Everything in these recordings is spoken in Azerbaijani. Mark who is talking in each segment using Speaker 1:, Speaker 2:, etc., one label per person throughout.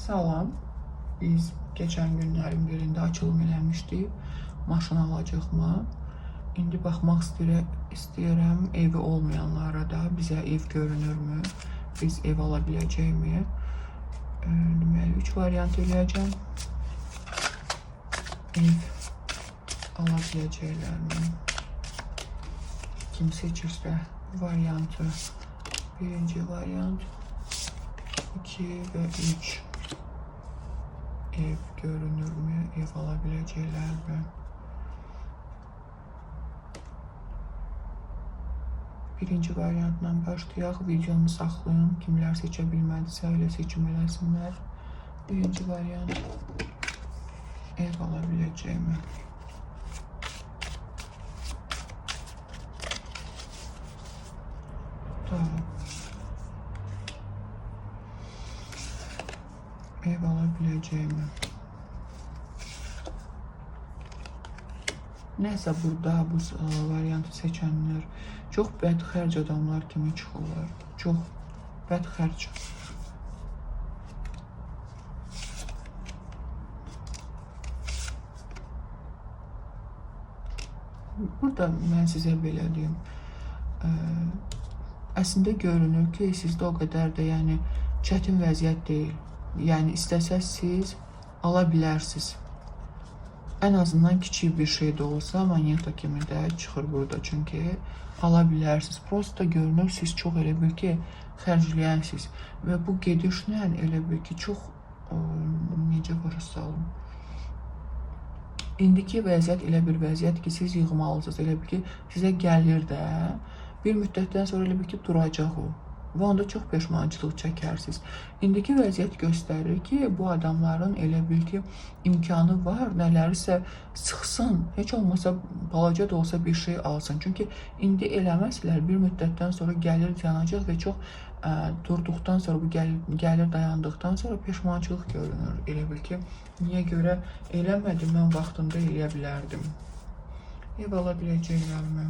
Speaker 1: Salam. Biz geçen günlərin birində açılım eləmişdik. Maşın alacaqmı? İndi baxmaq istəyirəm evi olmayanlara da bizə ev görünürmü? Biz ev ala biləcəyikmi? Deməli 3 variant eləyəcəm. Ev ala biləcəklərmi? Kim seçirsə variantı. Birinci variant, 2 və 3. Ev görünürmü? Ev ala biləcəklərmi? Birinci variantla başlayaq. Videomu saxlayın. Kimlər seçə bilmədisə elə seçim eləsinlər. Birinci variant, ev ala biləcəkmi? Tamam. Ev ala biləcəkmi? Nəsə burada bu variantı seçənlər çox bədxərc adamlar kimi çıxırlar. Çox bədxərc. Burada mən sizə belə deyim. Əslində görünür ki, sizdə o qədər də yəni çətin vəziyyət deyil. Yəni istəsəz siz ala bilərsiniz. Ən azından kiçik bir şey də olsa moneta kimi də çıxır burada çünki ala bilərsiniz. Prosta görünür siz çox elə bil ki, xərcləyənsiniz və bu gedişlə elə bil ki, çox necə başa salım? İndiki vəziyyət elə bir vəziyyət ki, siz yığmalısınız. Elə bil ki, sizə gəlir də, bir müddətdən sonra elə bil ki, duracaq o. Və onda çox peşmançılıq çəkərsiniz. İndiki vəziyyət göstərir ki, bu adamların elə bil ki, imkanı var, nələrisə sıxsın, heç olmasa balaca da olsa bir şey alsın. Çünki indi eləməsələr bir müddətdən sonra gəlir dayanacaq və çox durduqdan sonra bu gəlir dayandıqdan sonra peşmançılıq görünür. Elə bil ki, niyə görə eləmədim, mən vaxtında eləyə bilərdim. Ev ala biləcəklərmi?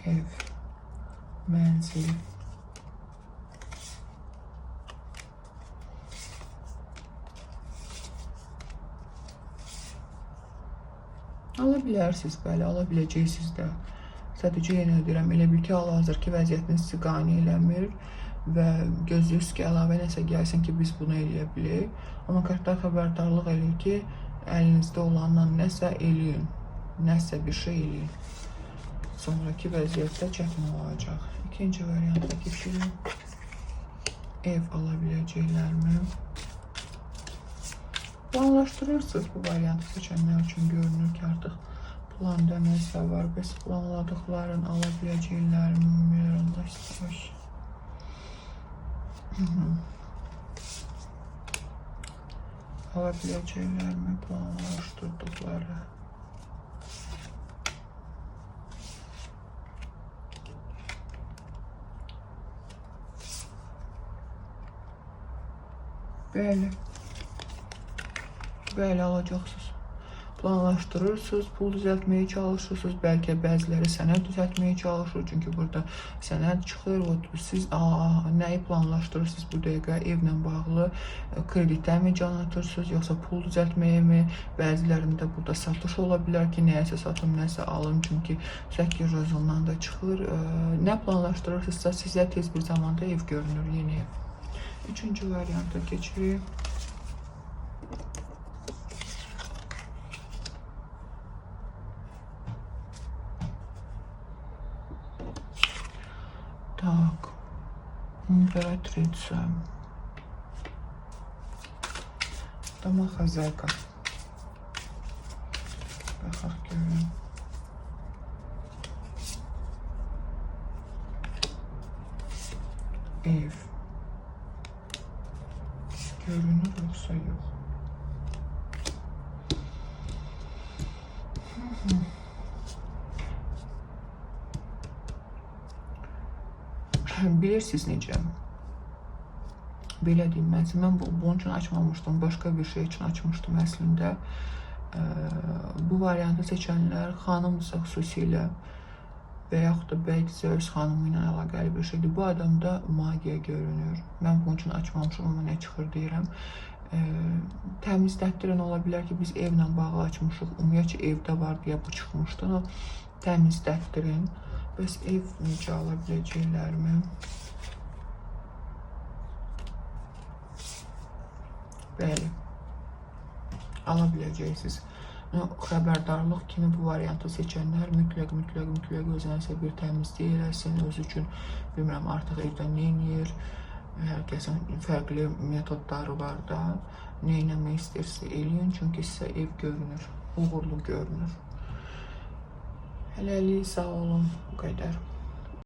Speaker 1: Ev, mənzil. Ala bilərsiniz, bəli, ala biləcəksiniz də. Sadəcə yenə deyirəm, elə bil ki, hal-hazırki vəziyyətiniz sizi qane eləmir və gözləyirsiniz ki, əlavə nəsə gəlsin ki, biz bunu eləyə bilək. Amma kartlar xəbərdarlıq eləyir ki, əlinizdə olanla nəsə eləyin, nəsə bir şey eləyin. Sonraki vəziyyətdə çətin olacaq. İkinci varianta keçirik. Ev ala biləcəklərmi? Planlaşdırırsınız bu variantı seçənlər üçün görünür ki, artıq planda nəsə var. Bəs planladıqların ala biləcəklərmi? Ala biləcəklərmi planlaşdırdıqları? Bəli. Bəli, alacaqsınız. Planlaşdırırsınız, pul düzəltməyə çalışırsınız. Bəlkə bəziləri sənəd düzəltməyə çalışır. Çünki burada sənəd çıxır. Siz nəyi planlaşdırırsınız bu dəqiqə? Evlə bağlı kreditə mi can atırsınız, yoxsa pul düzəltməyə mi? Bəzilərində burada satış ola bilər ki, nəyəsə satım, nəsə alım. Çünki 8 jezlundan da çıxır. Nə planlaşdırırsınızsa sizə tez bir zamanda ev görünür, yeni ev. Üçüncü varianta keçirik. Так, императрица. Домохозяйка. Baxaq görün. Ev. Görünür yoxsa yox? Bilirsiniz necə? Belə deyim mən sizə, mən bunun üçün açmamışdım, başqa bir şey üçün açmışdım əslində. Bu variantı seçənlər xanımdırsa xüsusilə və yaxud da bəydirsə öz xanımı ilə əlaqəli bir şeydir. Bu adamda magiya görünür. Mən bunun üçün açmamışam, amma nə çıxır deyirəm. Təmizlətdirən ola bilər ki, biz evlə bağlı açmışıq. Ümumiyyətcə evdə var deyə bu çıxmışdı. Amma təmizlətdirin. Bəs ev necə ala biləcəklərmi? Bəli. Ala biləcəksiniz. Xəbərdarlıq kimi bu variantı seçənlər mütləq, mütləq, mütləq özünə bir təmizlik eləsin. Özü üçün, bilmirəm, artıq evdə nə eləyir. Hər kəsin fərqli metodları var da. Nə eləmək istəyirsə eləyin, çünki sizə ev görünür, uğurlu görünür. Hələlik sağ olun, bu qədər.